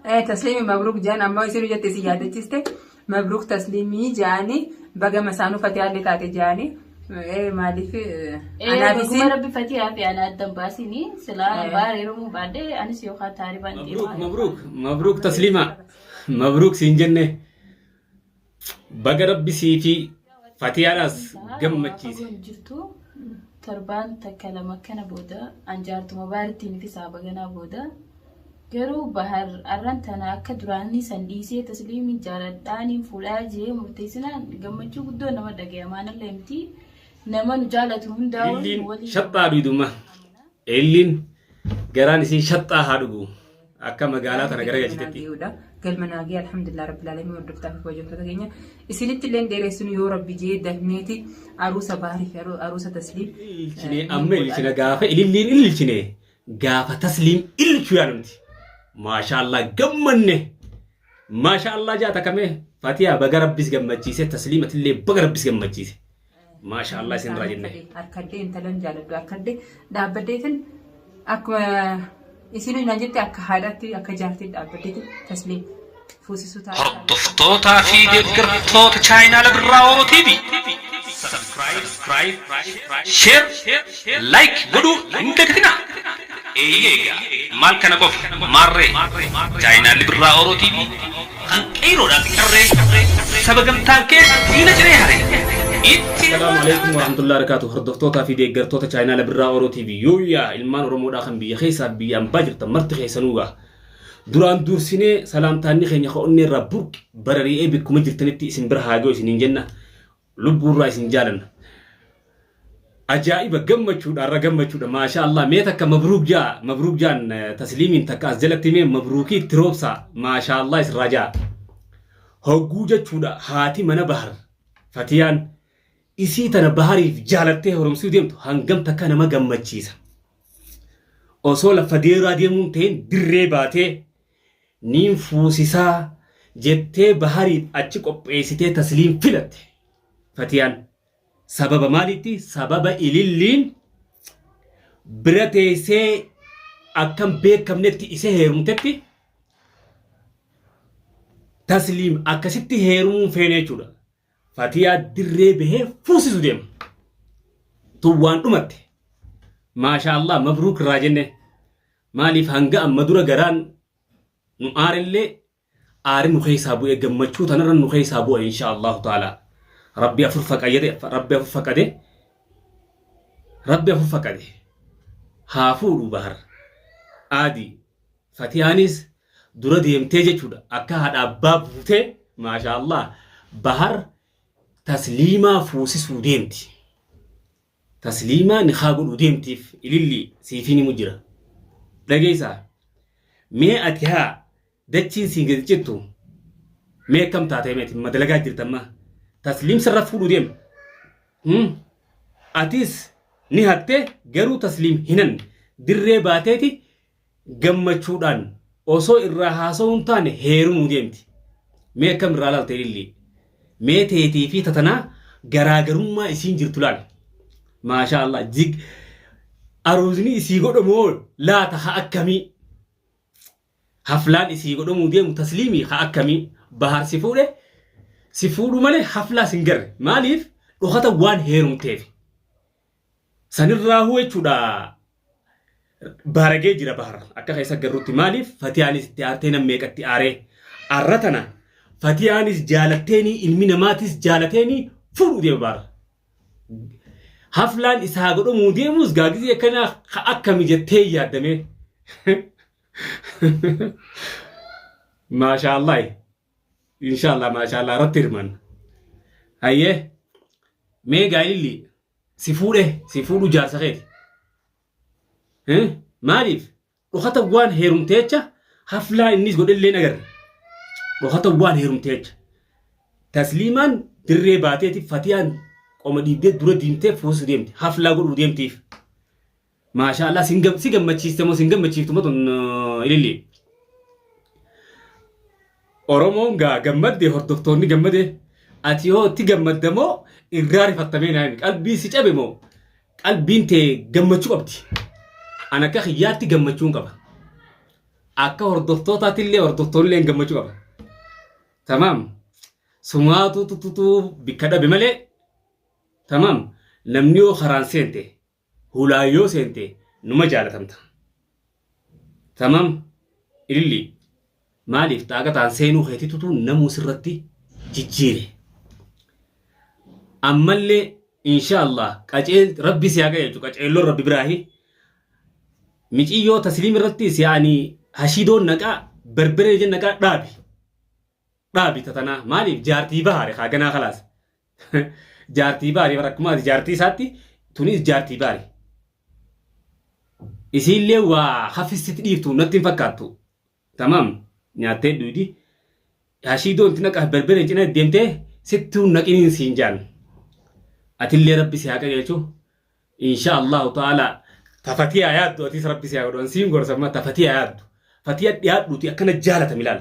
Tasliimi mabruuk jaan amma isin jette isin yaadachiste mabruuk tasliimii jaanii baga masaanuu fatiyaallee taate jaanii maaliif anaaf Baguma isin rabbi fatiyaa fi ana addan baasini silaa baara heerumuu baadhee anis yookaan taaribaan Mabruuk deemaa. mabruuk mabruuk tasliima mabruuk siin jenne baga rabbi sii fi fatiyaadhaas gammachiise. Fagoon jirtu torbaan takka lama kana booda anjaartuma baarittiin fi saabaganaa booda garuu bahar arran tana akka duraanii san dhiisee tasliimii jaaladhaaniin fuudhaa jee murteessinaan gammachuu guddoo nama dhagaya maanallee miti nama nu jaalatu hundaa Ililliin waliin shaxxaa dhuyidumma. Ililliin garaan isii shaxxaa haa dhugu. Akka magaalaa tana garagalchitetti. Galma naagee alhamdulillah rabbil alamin hordoftaa fi kabajamtoota keenya isinitti illee dheeressinu yoo rabbi jee dafneeti aruusa baarii fi aruusa tasliim. Ililchine amma ililchine gaafa ililliin ililchine gaafa tasliim ililchuu yaadamti. Maasha Allah gammanne. Maasha Allah jaata kamee Fatiyaa baga rabbis gammachiise tasliimatillee baga rabbis gammachiise. Maasha Allah isinirraa jenne. Harkaddee intalan jaaladhu harkaddee dhaabbaddeetin akkuma isin naan jette akka haadhaatti akka jaartii dhaabbaddeetin tasliim fuusisuu ta'a. Hordoftootaa fi deeggartoota chaayinaala Birraa Oro TV Subscribe, Share, Like godhuu hin dagatinaa. Eeyyee egaa maal kana qofa maarree chaayinaalli Birraa Oro TV kan qeeyroodhaa fi qarree saba gamtaan kee diina ciree hare itti Assalaamu alaikum warahmatullahi wabarakatuh. Hordoftootaa fi deeggartoota chaayinaala Birraa Oro TV. Yooyyaa ilmaan Oromoodhaa kan biyya keessaa fi biyya ambaa jirtan marti keessanuu gaa. Duraan dursinee salaamtaanni keenya ka onnee irraa burqe barari'ee bikkuma jirtanitti isin bira haa ga'u isiniin jenna. Lubbuurraa isin jaalanna. Ajaa'iba gammachuudha har'a gammachuudha maashaa Allah mee takka mabruuk jaa mabruuk jaan tasliimiin takka as jalatti mee mabruukii itti roobsaa maashaa Allah isirraa jaa. Hogguu jechuudha haati mana bahar fatiyaan isii tana bahariif jaalattee horomsuu deemtu hangam takka nama gammachiisa. Osoo lafa deeraa deemuun ta'in dirree baatee niin fuusisaa jettee bahariif achi qopheessitee tasliim filatte fatiyaan. Sababa maaliitti? Sababa ililliin bira teessee akkan beekamnetti isa heerumtetti tasliim akkasitti heerumuun feene jechuudha. Fatiyaa dirree bahee fuusisu deema. Tun waan dhumatte. Maashaa Allah mabruuk irraa jenne. Maaliif hanga amma dura garaan nu aarellee aari nu keessaa bu'ee gammachuu tanarra nu keessaa bu'a insha Allahu ta'ala. Rabbi afur faqayyade rabbi afur faqade rabbi afur faqade haa fuudhu bahar aadi fatiyaanis dura deemtee jechuudha akka haadha abbaa buutee maasha Allah bahar tasliimaa fuusisuu deemti. Tasliimaa nikaa godhuu deemtiif ililli siifiin himu jira. Dhageessaa mee ati haa dachiin siin gadi cittu mee akkam taatee meeti madalagaa jirta amma tasliim sirra fuudhuu deema. Hmm? Atis ni hatte garuu tasliim hinan dirree baateeti gammachuudhaan osoo irraa haasa'uu hin taane heerumuu deemti. Mee akkam irraa laalte ilillii. Mee teetii fi tatanaa garaagarummaa isiin jirtu laal. Maashaa Allah jig aruuzni isii godhamu hoo laata ha akkamii? Haflaan isii godhamuu deemu tasliimii ha akkamii? Bahar si fuudhe si fuudhu malee haflaa sin garre. Maaliif dhokata waan heerumteef. Sanirraahuu jechuudha baaragee jira bahar akka keessa garrutti maaliif fatiyaanis itti aartee nam meeqatti aaree arra tana fatiyaanis jaalatteenii ilmi namaatis jaalateenii fuudhuu deema bahar. Haflaan isaa godhamuu deemus gaagizii akkanaa ka akkami jettee yaaddamee. Maashaa Allah. Inshaallah maashaallah irratti hirmanna. Hayyee mee gaa'illi si fuudhe si fuudhu jaarsa keeti. Eh? Maaliif dhokata waan heerumteecha haflaa innis godhellee hin agarre. Dhokata waan heerumteecha. Tasliimaan dirree baateeti fatiyaan qoma dhiibdee dura diimtee fuusu deemti. Haflaa godhuu deemtiif. Maashaa Allah sin gam- si gammachiiste moo sin gammachiiftu moo tun ililli. Oromoon gaa gammadde hordoftoonni gammade ati hoo itti gammadda moo irraa rifattamee naa himi qalbii si cabe moo qalbiin tee gammachuu qabdi. An akka kiyyaatti gammachuun qaba. Akka hordoftootaatti hordoftoonni illee gammachuu qaba. Tamaam. Sumaatu tututuu bikka dhabe malee. Tamaam. Namni yoo karaan seente, hulaa yoo seente numa jaalatamta. Tamaam. Ililli. Maaliif xaaqataan seenuu keetitutu namuu sirratti jijjiire. Ammallee insha Allah qaceel rabbi si haa qajeelchu, qaceelloon rabbi biraahi. Miciyyoo Tasliim irrattis yaani hashiidoon naqaa, berberee jen naqaa, dhaabi. Dhaabi tatanaa maaliif jaartii bahaare kaa ganaa kalaas. Jaartii bahaare bara akkuma ati jaartii isaatti tunis jaartii bahaare. Isiillee waa hafissitti dhiiftu natti hin fakkaattu. Tamaam, nyaattee dhuydi. Hashiidoon itti naqaa, berbereen cina deemtee sittuu naqiniin siin jaan. Atillee rabbi si haa qajeelchu. Insha Allahu ta'ala tafatiyaa yaaddu, atis rabbi si haa godhu. Siin gorsa amma, tafatiyaa yaaddu. Fatiya dhiyaadhuuti akkana jaalatami ilaal.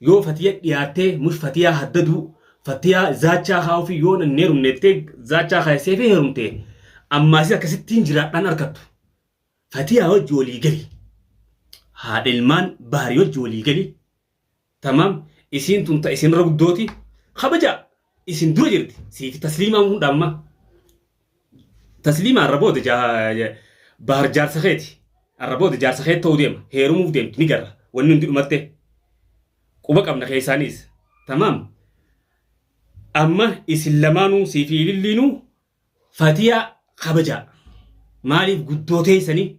Yoo fatiya dhiyaattee mush fatiyaa haddaduu, fatiyaa zaachaa haa ofii yoo nan heerumneettee zaachaa kaayessee fi heerumtee ammaasii akkasittiin jiraadhaan argattu. Fatiyaa wajji walii gali. Haadha ilmaan Bahari wajji walii gali. Tamaam, isiin tun ta isinirra guddooti. Kabajaa isin dura jirti. Siifi Tasliimaan hunda amma. Tasliimaa irra booda Bahar jaarsa keeti. Irra booda jaarsa keeti ta'uu deema. Heerumuuf deemti ni garra. Wanni hundi dhumatte. Quba qabna keessaaniis. Tamaam. Amma isin lamaanuu, siifi Ililliinuu, Fatiyaa kabajaa. Maaliif guddoo teessanii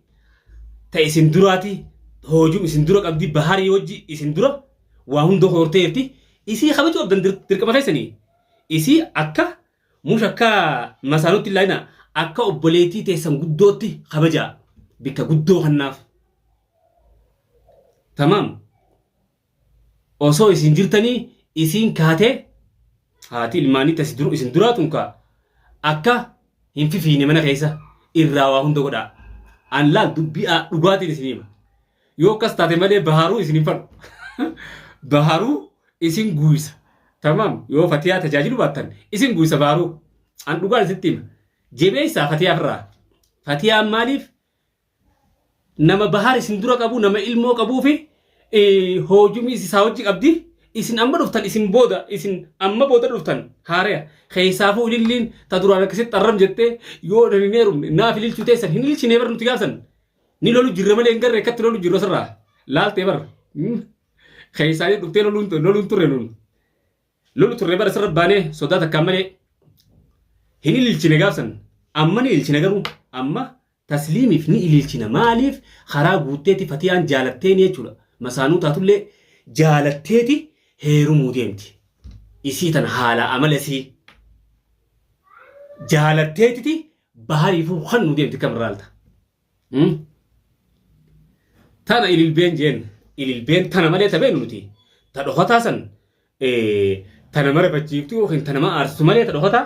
ta isin duraati, hoojum isin dura qabdi, Baharii wajji isin dura waa hunda horteerti, isii kabajuu qabdan dirqama keessanii. Isii akka mush akka masaanutti ilaalina, akka obboleettii teessan guddootti kabajaa, bikka guddoo kannaaf. Tamaam. Osoo isin jirtanii isiin kaatee haati ilmaanii tasi dur isin duraa tun kaa akka hin fifiine mana keessa irraa waa hunda godhaa. An laal dubbii dhugaatiin isin hima. Yoo akkas taate malee Baharuu isin hin fadhu. Baharuu isin guuysa. Tamaam, yoo Fatiyaa tajaajilu baattan isin guuysa Baharuu. An dhugaan isitti hima. Jebeessaa Fatiyaa irraa. Fatiyaan maaliif nama Bahar isin dura qabu, nama ilmoo qabuu fi hoojumii isaa wajji qabdi. Isin amma dhuftan, isin booda, isin amma booda dhuftan haareya. Keessaafuu Ililliin ta duraan akkasitti xarram jettee yoo hin heerumne naaf ililchuu teessan hin ililchinee bar nuti gaafsan. Ni lolu jirra malee hin garree akkatti lolu jirru asirraa laaltee bar. Keessaanii dhuftee loluun turre nuun. Lolu turre bara asirra baanee sodaa takkaan malee hin ililchine gaafsan. Amma ni ililchine, garuu amma Tasliimiif ni ililchina. Maaliif karaa guutteeti Fatiyaan jaalatteeni jechuudha. Masaanuu taatullee jaalatteeti heerumuu deemti. Isii tana haala amala isii jaalatteetiti Bahariifuu kannuu deemti kamirraalta. Tana ililbeen jeen, ililbeen tana malee ta beenu nuti ta dhokataa san ta nama rifachiiftu yookiin ta nama aarsitu malee, ta dhokataa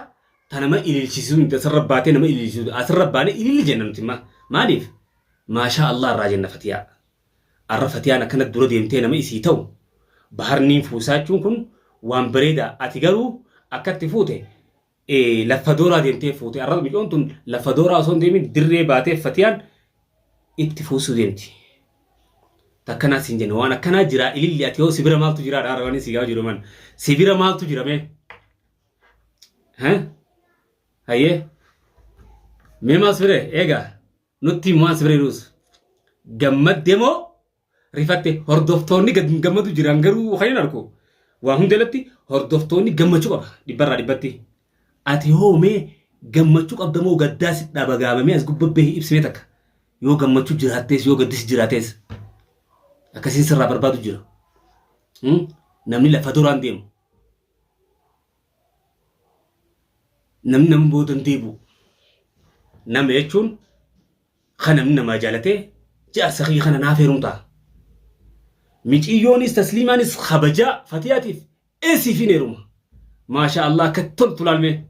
ta nama ililchisiisu miti. Asirra baatee nama ililchisiisu, asirra baanee ililli jenna nuti imma. Maaliif maashaa Allah irraa jenna Fatiyaa. Arra Fatiyaan akkana dura deemtee nama isii ta'u Baharniin fuusaachuun kun waan bareedaa. Ati garuu akkatti fuute lafa dooraa deemtee fuute. Arra micoon tun lafa dooraa osoo hin deemin dirree baatee Fatiyaan itti fuusuu deemti. Takkanaa siin jenna, waan akkanaa jira. Ililli, ati hoo sibira maaltu jira? Dhaara waan si gaafa jiru man sibira maaltu jira mee? Hayyee, mee maal sibire eegaa nutti waan sibire jiruus gammadde moo rifatte? Hordoftoonni gammadu jiran garuu kan hin argu waa hunda irratti hordoftoonni gammachuu qaba dhibbarraa dhibbatti. Ati hoo mee gammachuu qabda moo gaddaa si dhaba gaabamee as gubbabbee ibsimee takka? Yoo gammachuu jiraattees, yoo gaddis jiraatees, akkasiin sirraa barbaadu jira. Namni lafa duraan deemu, namni nama boodan deebi'u, nama jechuun kan namni namaa jaalatee jaarsa kiyya kana naaf heerumtaa. Miciyyoonis Tasliimaanis kabajaa Fatiyaatiif eesiif hin heeruma. Maashaa Allah, akka toltu laalmee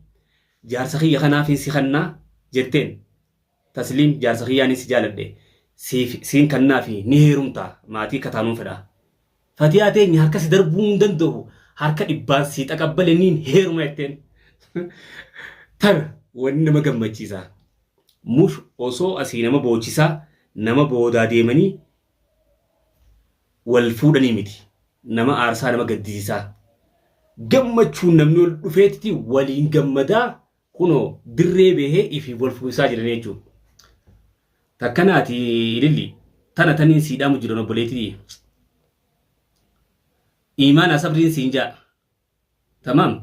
jaarsa kiyya kanaaf hin si kannaa jetteen. Tasliim, jaarsa kiyyaanis si jaaladhe, siif siin kannaa fi ni heerumtaa, maatii kataanuun fedha. Fatiyaa teenya harka si darbuu hin danda'u, harka dhibbaan si xaqabbale, niin heeruma jetteen. Tana wanni nama gammachiisa. Mush osoo asii nama boochisaa nama boodaa deemanii Wal fuudhanii miti. Nama aarsaa nama gaddisiisaa. Gammachuun namni ol dhufeetiti waliin gammadaa kunoo dirree bahee ifi wal fuusaa jiran jechuudha. Takkanaati ililli tana taniin sii dhaamu jiran obboleettii. Imaana sabriin siin jaa. Tamaam.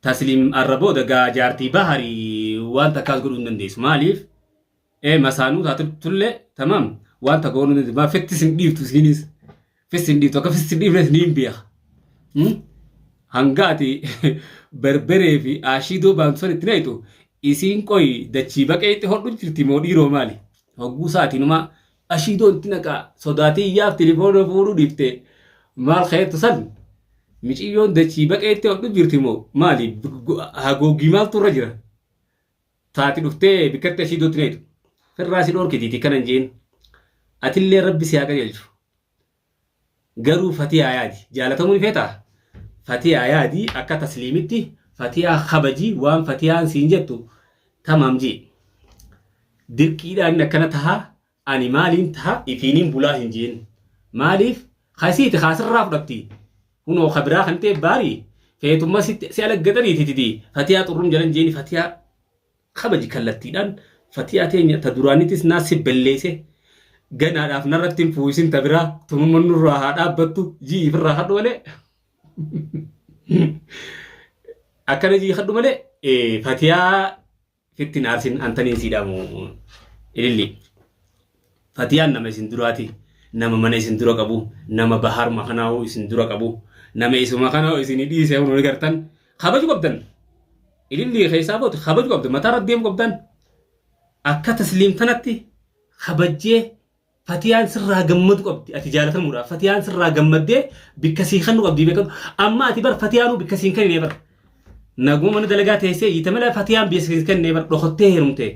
Tasliim arra booda gaa jaartii bahari waan takkaas godhuu hin dandeessu. Maaliif? Ee masaanuu taatullee tamaam waan takka godhuu hin dandeessu. Maa fettis hin dhiiftu isiinis. Fis hin dhiiftu akka fis hin dhiifnes ni hin beeka. Hanga ati berberee fi ashiidoo baantu san itti naqxu isiin qoyi dachii baqee itti hodhu jirti moo dhiiroo maali? Hogguu sa'aatiin ashiidoo itti naqaa sodaatii iyyaaf tilifoona fuudhuu dhiifte maal keettu san miciyyoon dachii baqee itti hodhu jirti moo maali? Haguuggii maaltu irra jira? Taati dhuftee bikkatti ashiidoo itti naqxu. Firraa si dhoorkitiiti kana hin jeen. Atillee rabbi si haa qajeelchu. Garuu fatiyaa yaadi. Jaalatamuu ni feetaa? Fatiyaa yaadi akka tasliimitti fatiyaa kabaji waan fatiyaan siin jettu tamaam jee. Dirqiidhaan inni akkana taha ani maaliin taha ifiiniin bulaa hin jeen. Maaliif kasiiti kaasirraa fudhatti. Kunoo ka biraa kan ta'e baari feetumma si alaggataniitititi fatiyaa xurrum jalan jeeni fatiyaa kabaji kallattiidhaan fatiyaa teenya ta duraanitis naa si belleese ganaadhaaf narratti hin fuuyisin ta biraa tumumma nurraa haa dhaabbattu jii ifirraa hadhu malee akkana jii hadhu malee fatiyaa fittin aarsin antaniin sii dhaamu ililli fatiyaan nama isin duraati nama mana isin dura qabu nama bahaaruma kanaa'uu isin dura qabu nama isuma kanaa'uu isin dhiise hundi gartan kabaju qabdan Ilillii keessaa boote kabaju qabda mataa irra deemu qabdan akka tasliim tanatti kabajjee fatiyaan sirraa gammadu qabdi ati jaalatamuudha fatiyaan sirraa gammaddee bikka sii kennu qabdi beekatu amma ati bar fatiyaanuu bikka siin kennine bar naguma mana dalagaa teessee iyyite malee fatiyaan biyya siin kennine bar dhokottee heerumte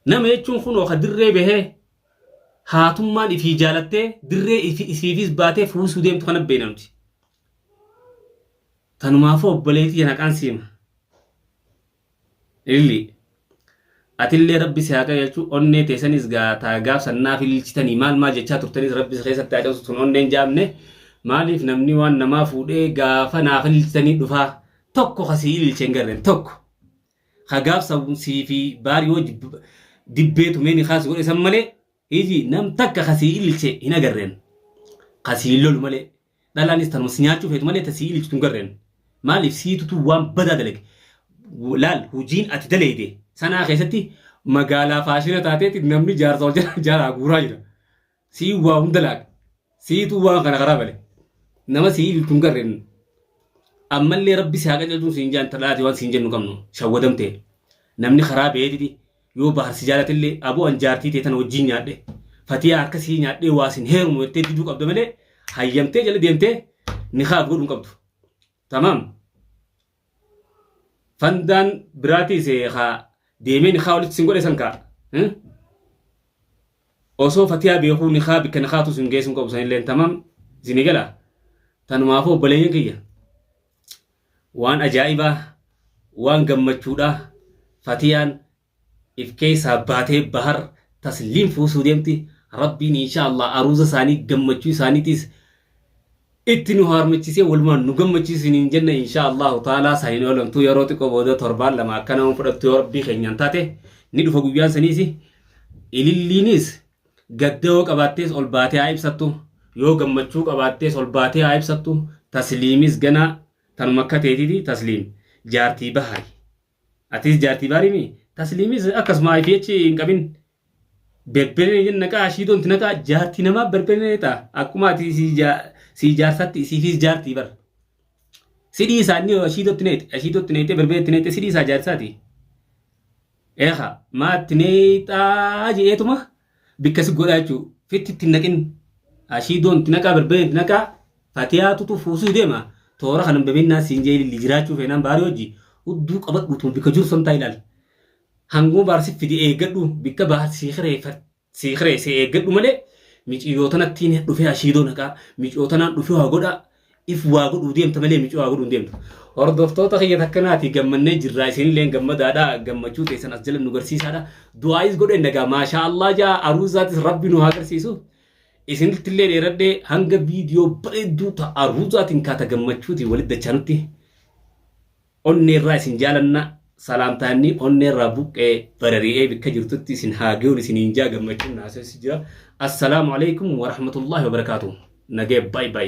nama jechuun kunoo ka dirree bahee haatummaan ifii jaalattee dirree isiifis baatee fuusuu deemtu kana beekna nuti. Tanumaafuu obboleetii tiyya haqaan si hima. Ilillii. Atillee rabbi si haa qajeelchu onnee teessanis gaa taa gaaf san naaf ililchitanii maal maal jechaa turtanis rabbi si keessatti haa cabsu tun onneen jaamne maaliif namni waan namaa fuudhee gaafa naaf ililchitanii dhufaa tokko ka sii ililche hin garreen tokko ka gaaf san sii fi baarii wajji dibbee tumee ni kaasi godhe san malee iji nam takka ka sii ililche hin agarreen ka sii lolu malee Dhalaanis tanuma si nyaachuu feetu malee ta sii ililchitu hin garreen. Maaliif siitutu waan badaa dalage. Laal hujiin ati daleeyde sanaa keessatti magaalaa faashina taateeti namni jaarsa wal jala jaalaa guuraa jira. Sii waa hunda laaqe. Siitu waan kana karaa bale. Nama sii ililtu hin garreen. Ammallee rabbi si haa qajeelchuun siin jaan ta dhalaati waan siin jennu qabnu shawwadamtee. Namni karaa beetiti Yoo Bahar si jaalatellee aboo an jaartii tee tana wajjiin nyaadhe Fatiyaa harka sii nyaadhee waa sin heerumu jettee diduu qabda malee hayyamtee jala deemtee nikaaf godhuu hin qabdu. Tamaam. Fandaan biraatiis haa deemee nikaa walitti sin godhe san kaa. Osoo Fatiyaa beekuu nikaa bikka nikaatu sin geessu hin qabu sanillee tamaam isinii gala. Tanumaafuu obboleeyyan kiyya. Waan ajaa'ibaa, waan gammachuudhaa Fatiyaan if keessaa baatee Bahar Tasliim fuusuu deemti. Rabbiin inshaa Allah aruuza isaanii gammachuu isaaniitiis itti nu haarmachisee walumaan nu gammachiisu isiniin jenna inshaa Allahu taalaa saniin oolamtuu yeroo xiqqoo booda torbaan lama akkana waan fudhattu yoo Rabbii keenyaan taate ni dhufa guyyaan saniis ililliinis Gadda yoo qabaattees ol baatee haa ibsattu, yoo gammachuu qabaattees ol baatee haa ibsattu, Tasliimis ganaa tanuma akka teetiiti Tasliim jaartii Bahari. Atis jaartii Bahari mii? Tasliimis akkasuma IPH hin qabin. Berberee jen naqaa ashiidoon itti naqaa jaartii namaa berberee ta'a. Akkuma ati sii jaarsatti isiifis jaartii bar. Sidhii isaanii ashiidootti neexe ashiidootti neexee berberee itti neexee sidhii isaa jaarsaati. Eeha maatti neexaa je'eetuma bikka si godhaa jechuu fitti itti hin naqin ashiidoon itti naqaa berbereen itti naqaa fatiyaa tutu fuusuu deema toora kanan bebinnaa siin jee ililli jiraachuu feenaan baarii hojii hudduu qabadhu tuma bikka jiru santaa ilaali hanguma baarsi fidi eeggadhu bikka baar sii kireesse eeggadhu malee miciyyoo tanattiin dhufee ashiidoo naqaa miciyyoo tanaan dhufee waa godhaa if waa godhuu deemta malee micoo waa godhuu hin deemtu. Hordoftoota kiyya takkanaati gammannee jirraa isinilleen gammadaadha gammachuu teessan as jala nu garsiisaadha. Du'aayis godheen nagaa maashaa Allah jaa aruuzaatis rabbi nu haa garsiisu. Isinitti illee dheeradhee hanga viidiyoo bareedduu ta aruuzaatiin kaata gammachuutiin walitti dachaanutti onneerraa isin jaalanna salaamtaanni onneerraa buqqee barari'ee bikka jirtutti isin haa ga'uun isiniin jaa gammachuun naasessi jira. Assalaamu alaikum warahmatullahi wabarakaatuh. Nagee bye bye.